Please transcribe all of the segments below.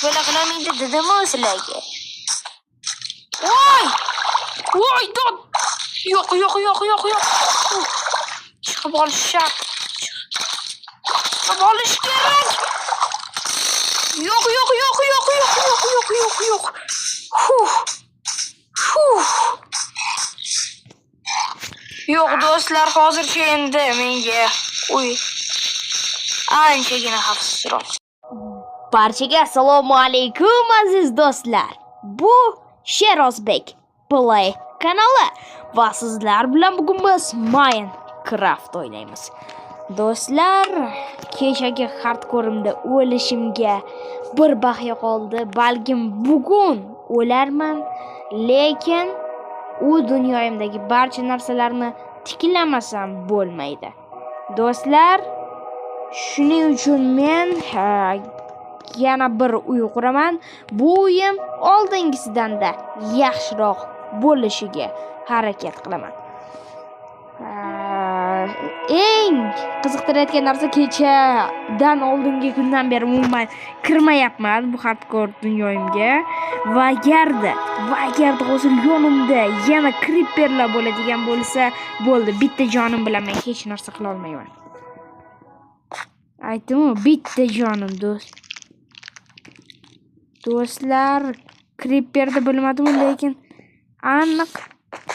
Bola qilolmaydi dedim-ku sizlarga. Voy! Voy, dod! Yo'q, yo'q, yo'q, yo'q, yo'q. Chiqib olish shart. Chiqib olish kerak. Yo'q, yo'q, yo'q, yo'q, yo'q, yo'q, yo'q, yo'q, yo'q. Huh. Huh. Yo'q, do'stlar, hozircha endi menga uy anchagina xavfsizroq. Barchaga assalomu alaykum, aziz do'stlar. Bu Sherozbek Play kanali va sizlar bilan bugun biz Minecraft o'ynaymiz. Do'stlar, kechagi hardcore'imda o'lishimga bir baxya qoldi. Balkim bugun o'larman, lekin u dunyoyimdagi barcha narsalarni tiklamasam bo'lmaydi. Do'stlar, shuning uchun men yana bir uy quraman. Bu uyim oldingisidan-da yaxshiroq bo'lishiga harakat qilaman. Eng qiziqtirayotgan narsa, kechadan oldingi kundan beri umuman kirmayapman bu hardcore dunyoyimga. Va agarda hozir yonimda yana creeperlar bo'ladigan bo'lsa, bo'ldi, bitta jonim bilan men hech narsa qila olmayman. Aytdim-ku, bitta jonim, do'st. Do'stlar, creeperni bilmadim, lekin aniq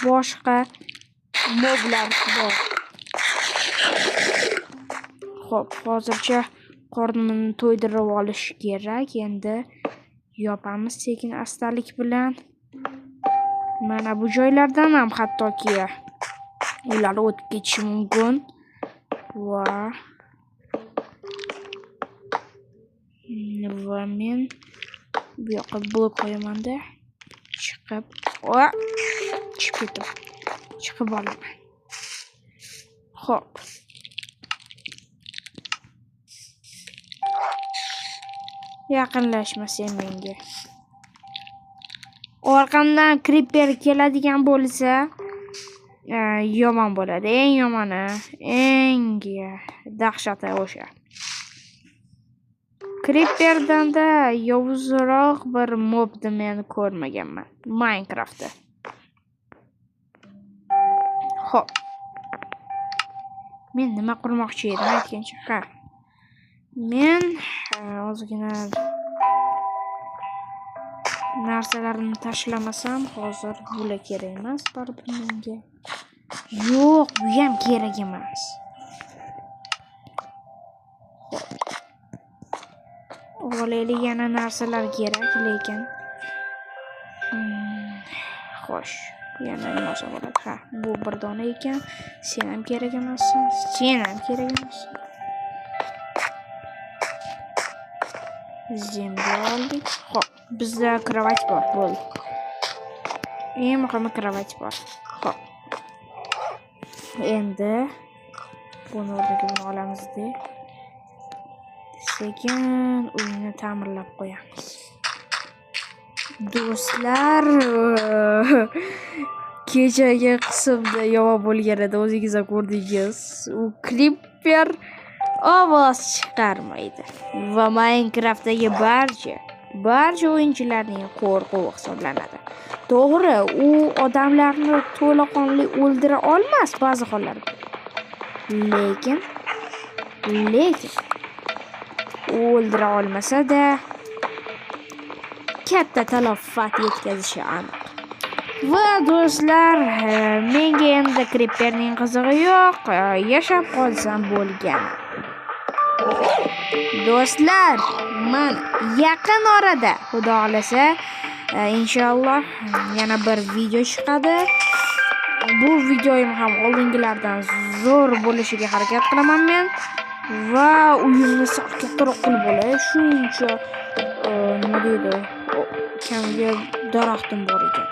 boshqa moblar bor. Xo'p, hozircha qornimni to'ydirib olish kerak. Endi yopamiz sekin astalik bilan. Mana bu joylardan ham hattoki ular o'tib ketishi mumkin. Va men bu yoqqa blok qo'yamanda chiqib, chiqib ketdim. Chiqib olaman. Xo'p. Yaqinlashma sen menga. Orqamdan creeper keladigan bo'lsa, yomon bo'ladi. Eng yomoni, eng dahshati o'sha. Creeperdan-da yovuzroq bir mobni men ko'rmaganman Minecraftda. Xo'p. Men nima qurmoqchi edim aytgancha? Ha. Men ozgina narsalarimni tashlamasam hozir bular kerak emas baribir menga. Yo'q, bu ham kerak emas. Xo'p. Olaylik, yana narsalar kerak, lekin xo'sh, yana nima olsa bo'ladi? Ha, bu bir dona ekan. Sen ham kerak emassan, sen ham kerak emassan. Zemlya oldik. Xo'p, bizda kravat bor, bo'ldi. Eng muhimi kravat bor. Xo'p. Endi buni o'rniga buni olamiz-da. Sekin uyni ta'mirlab qo'yamiz. Do'stlar, kechagi qismda yomon bo'lgan edi, o'zingiz ham ko'rdingiz. U creeper ovoz chiqarmaydi va Minecraftdagi barcha o'yinchilarning qo'rquvi hisoblanadi. To'g'ri, u odamlarni to'laqonli o'ldira olmas ba'zi hollarda. Lekin o'ldira olmasa-da katta talafot yetkazishi aniq. Va do'stlar, menga endi creeperning qizig'i yo'q, yashab qolsam bo'lgani. Do'stlar, men yaqin orada, Xudo xolasa, inshaalloh yana bir video chiqadi. Bu videoyim ham oldingilardan zo'r bo'lishiga harakat qilaman men. Va uyimni sal kattaroq qilib olay. Shuncha nima deydi, kamga daraxtim bor ekan.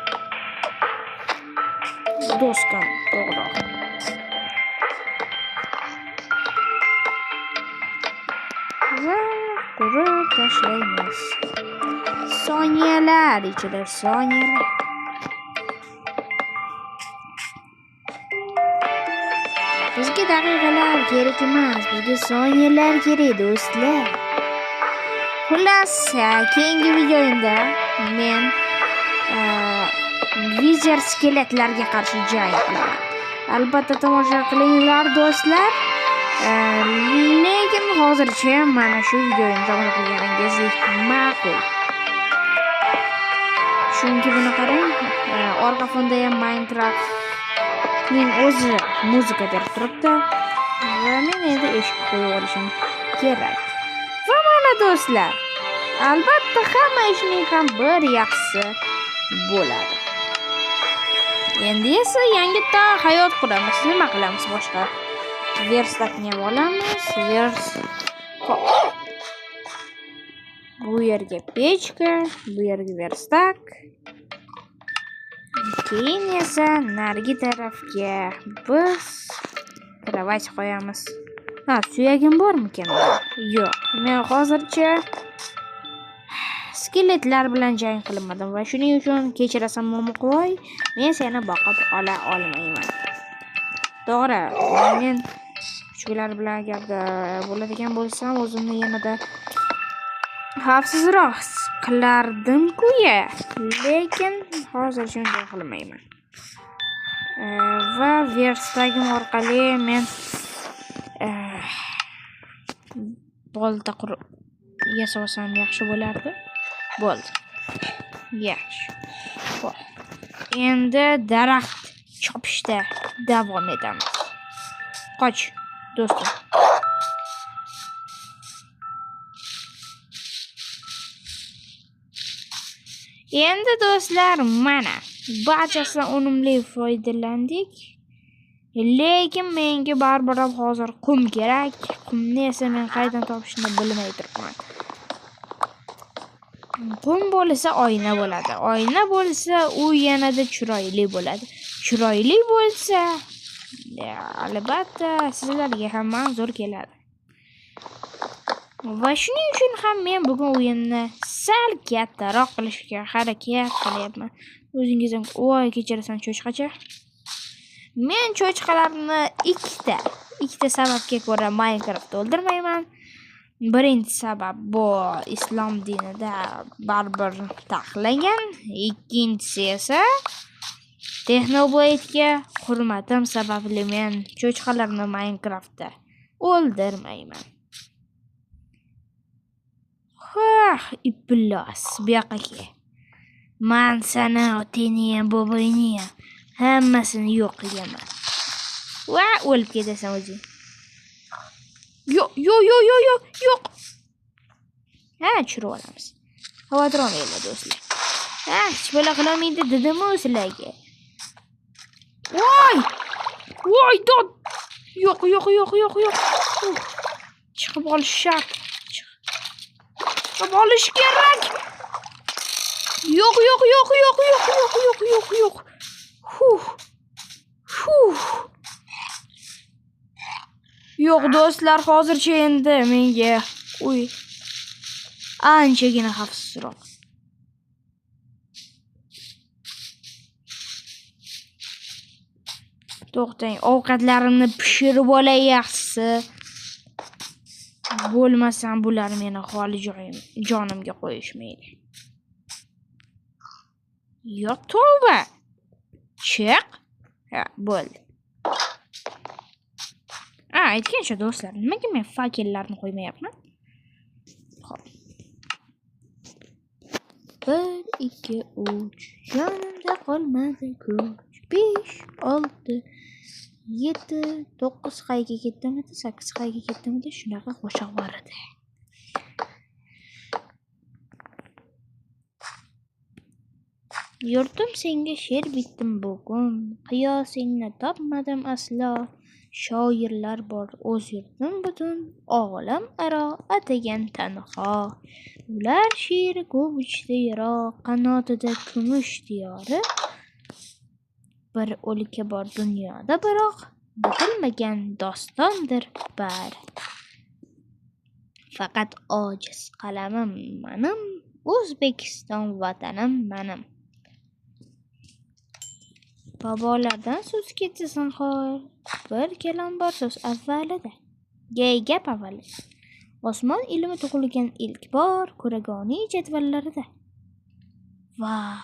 Do'stkam, to'g'riroq. Va qurib tashlaymiz. Soniyalar ichida soniyalar. Bizga daqiqalar kerak emas, bizga soniyalar kerak, do'stlar. Xullas, keyingi videoyimda men Wither skeletlarga qarshi jang qilaman. Albatta tomosha qilinglar do'stlar. Lekin hozircha mana shu videoyimni tomosha qilganingiz ma'qul. Chunki buni qarang, orqa fonda ham Minecraftning o'zi muzika berib turibdi. Va men endi eshik qo'yib olishim kerak. Va mana do'stlar, albatta hamma ishning ham bir yaxshisi bo'ladi. Endi esa yangitdan hayot quramiz. Nima qilamiz boshqa? Verstakni ham olamiz. Hop. Bu yerga pechka, bu yerga verstak. Keyin esa narigi tarafga biz kravat qo'yamiz. Ha, suyagim bormikan? Yo'q. Men hozircha skeletlar bilan jang qilmadim va shuning uchun kechirasan Momoqvoy, men seni boqib ola olmayman. To'g'ri, men kuchuklar bilan agarda bo'ladigan bo'lsam, o'zimni yanada xavfsizroq his qilardim-ku-ya. Lekin hozir shunday qilmayman. Va verstagim orqali men bolta qurib yasasam yaxshi bo'lardi. Bo'ldi. Yaxshi. Xo'p. Endi daraxt chopishda davom etamiz. Qoch, do'stim. Endi do'stlar, mana barchasidan unumli foydalandik. Lekin menga baribir ham hozir qum kerak. Qumni esa men qayerdan topishni bilmay turibman. Qum bo'lsa oyna bo'ladi. Oyna bo'lsa u yanada chiroyli bo'ladi. Chiroyli bo'lsa, albatta sizlarga ham manzur keladi. Va shuning uchun ham men bugun o'yinni sal kattaroq qilishga harakat qilyapman. O'zingiz ham, voy kechirasan cho'chqacha. Men cho'chqalarni ikkita sababga ko'ra Minecraftda o'ldirmayman. Birinchi sabab bu islom dinida baribir taqiqlangan. Ikkinchisi esa Technoblade'ga hurmatim sababli men cho'chqalarni Minecraftda o'ldirmayman. Xah, iflos, bu yoqqa kel. Man seni, otangni ham, bobongni ham hammasini yo'q qilganman. Va o'lib ketasan o'zing. Yo'q, yo'q, yo'q, yo'q, yo'q, yo'q. Ha, tushirib olamiz. Xavotir olmanglar do'stlar. Ha, hech balo qilolmaydi dedim-ku sizlarga. Voy! Voy, dod! Yo'q, yo'q, yo'q, yo'q, yo'q. Chiqib olish shart. Chiqib olish kerak. Yo'q, yo'q, yo'q, yo'q, yo'q, yo'q, yo'q, yo'q, yo'q. Huh. Huh. Yo'q do'stlar, hozircha endi menga uy anchagina xavfsizroq. To'xtang, ovqatlarimni pishirib olay yaxshisi. Bo'lmasam bular meni xoli jonimga qo'yishmaydi. Yo tavba. Chiq. Ha, bo'ldi. Ha, aytgancha do'stlar, nimaga men fakellarni qo'ymayapman? Xo'p. 1 2 3 jonimda qolmadi kuch. 5 6 7 9 qayga ketdimidi, 8 qayga ketdimidi, shunaqa qo'shiq bor edi. Yurtim senga she'r bitdim bugun, qiyosingni topmadim aslo. Shoirlar bor o'z yurtim butun olam aro atagan tanho. Ular she'ri ko'p uchdi yiroq, qanotida kumush diyori. Bir o'lka bor dunyoda biroq, bitilmagan dostondir bari. Faqat ojiz qalamim manim, O'zbekiston vatanim manim. Bobolardan so'z ketsa zinhor, bir kalom bor so'z avvalida. Gay gap avvalida. Osmon ilmi tug'ilgan ilk bor Kuragoniy jadvallarida. Vau,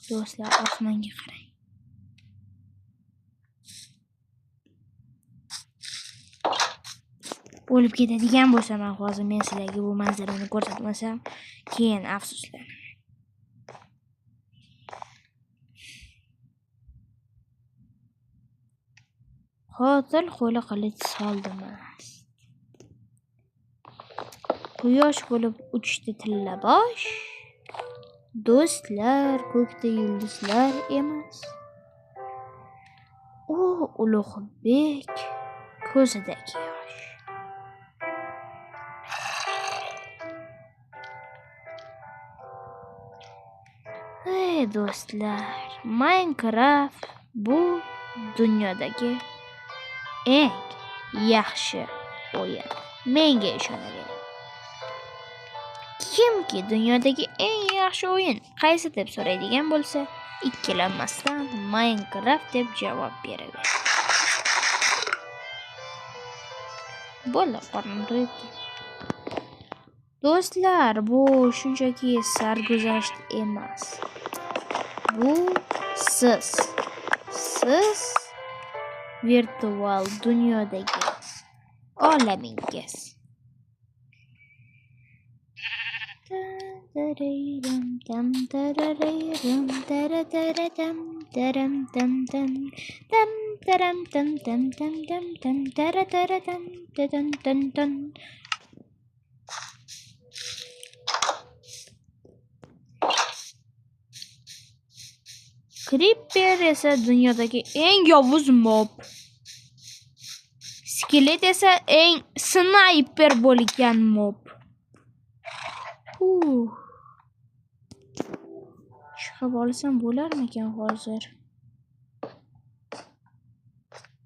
do'stlar, osmonga qarang. O'lib ketadigan bo'lsam, hozir men sizlarga bu manzarani ko'rsatmasam, keyin afsuslanaman. Qotil qo'li qilich soldimas. Quyosh bo'lib uchdi tillabosh. Do'stlar, ko'kda yulduzlar emas. U Ulug'bek ko'zidagi yosh. Ey do'stlar, Minecraft bu dunyodagi eng yaxshi o'yin. Menga ishonavering. Kimki dunyodagi eng yaxshi o'yin qaysi deb so'raydigan bo'lsa, ikkilanmasdan Minecraft deb javob beraver. Bo'ldi, qornim to'yib ketdi. Do'stlar, bu shunchaki sarguzasht emas. Bu siz. Siz virtual dunyodagi olamingiz. Creeper esa dunyodagi eng yovuz mob. Skelet esa eng sniper bo'lgan mob. Chiqib olsam bo'larmikan hozir?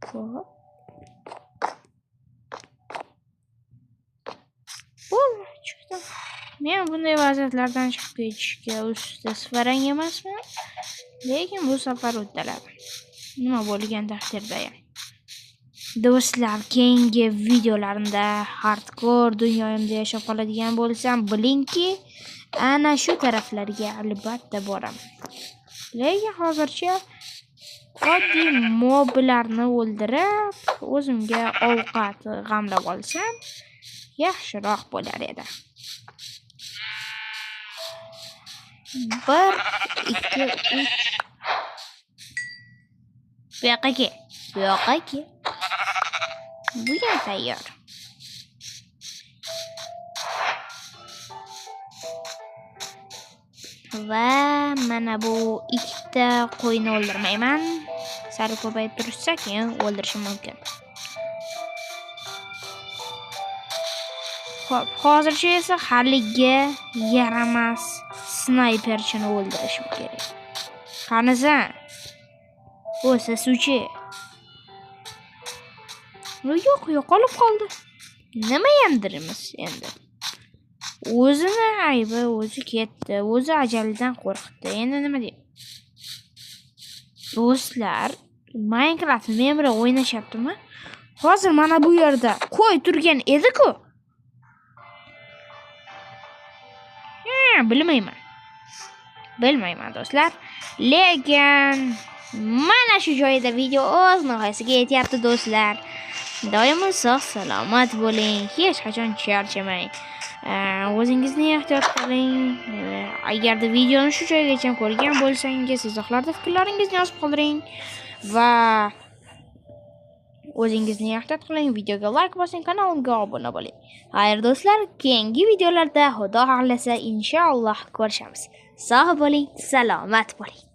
Xo'p. Bo'ldi, chiqdim. Men bunday vaziyatlardan chiqib ketishga usta svarang emasman. Lekin bu safar uddaladim. Nima bo'lgan taqdirda ham. Do'stlar, keyingi videolarimda hardcore dunyoyimda yashab qoladigan bo'lsam, bilingki, ana shu taraflarga albatta boraman. Lekin hozircha oddiy moblarni o'ldirib, o'zimga ovqat g'amlab olsam, yaxshiroq bo'lar edi. 1 2 3. Bu yoqqa kel, bu yoqqa kel. Bu ham tayyor. Va mana bu ikkita qo'yni o'ldirmayman. Sal ko'payib tursa, keyin o'ldirishim mumkin. Xo'p, hozircha esa haligi yaramas snayperchini o'ldirishim kerak. Qanisan? O, sasuvchi. Yo'q, yo'qolib qoldi. Nima yandirimiz endi? O'zini aybi, o'zi ketdi, o'zi ajalidan qo'rqdi. Endi nima deyman? Do'stlar, Minecraft men bilan o'ynashyaptimi? Hozir mana bu yerda qo'y turgan edi-ku. Bilmayman. Bilmayman do'stlar. Lekin mana shu joyda video o'z nihoyasiga yetyapti do'stlar. Doimo sog' salomat bo'ling, hech qachon charchamang. O'zingizni ehtiyot qiling. Agarda videoni shu joygacha ko'rgan bo'lsangiz, izohlarda fikrlaringizni yozib qoldiring va o'zingizni ehtiyot qiling, videoga like bosing, kanalimga obuna bo'ling. Xayr do'stlar, keyingi videolarda Xudo xohlasa inshaalloh ko'rishamiz. Sog' bo'ling, salomat bo'ling.